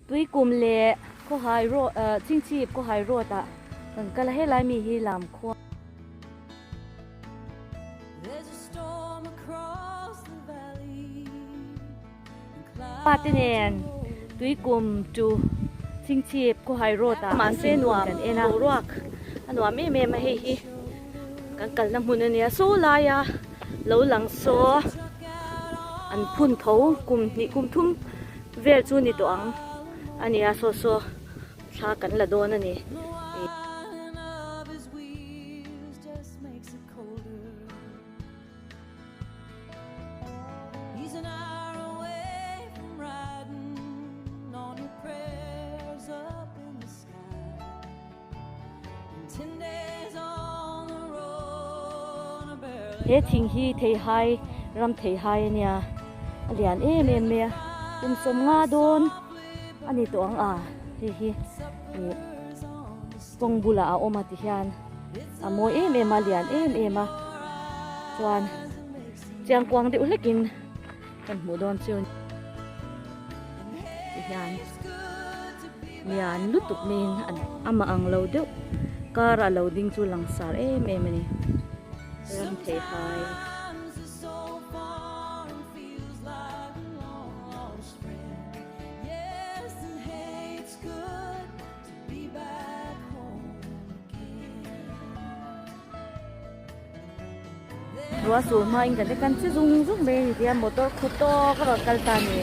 Tuikum leh khawhai road ah chingchip khawhai road ah kan kal a helai mi hi lam khua. Pa te nen tuikum chu chingchip khawhai road ah mahse nuam kan en a boruak a nuam em em a hei hi kan kalna hmun a nia saw laia lo lang saw an phun tho kum hnih kum thum vel chu ni tawh ang a nia saw saw thla kan la dawn a ni. He thing hi theihai ram theihai a nia a lian em em mai a kum sawm nga dawn a ni tawh ang a hei hi ih kawng bulah a awm a ti hian a mawi em em a lian em em a chuan chiang kuang deuh hlek in kan hmuh dawn chu ti hian lian lutuk maiin amah ang lo deuh car a lo ding chu langsar em em a ni ram thei hai. Ruah sur hmain kan te kan che zung zung mai a ni tia motor khu tawk a rawn kal ta a ni.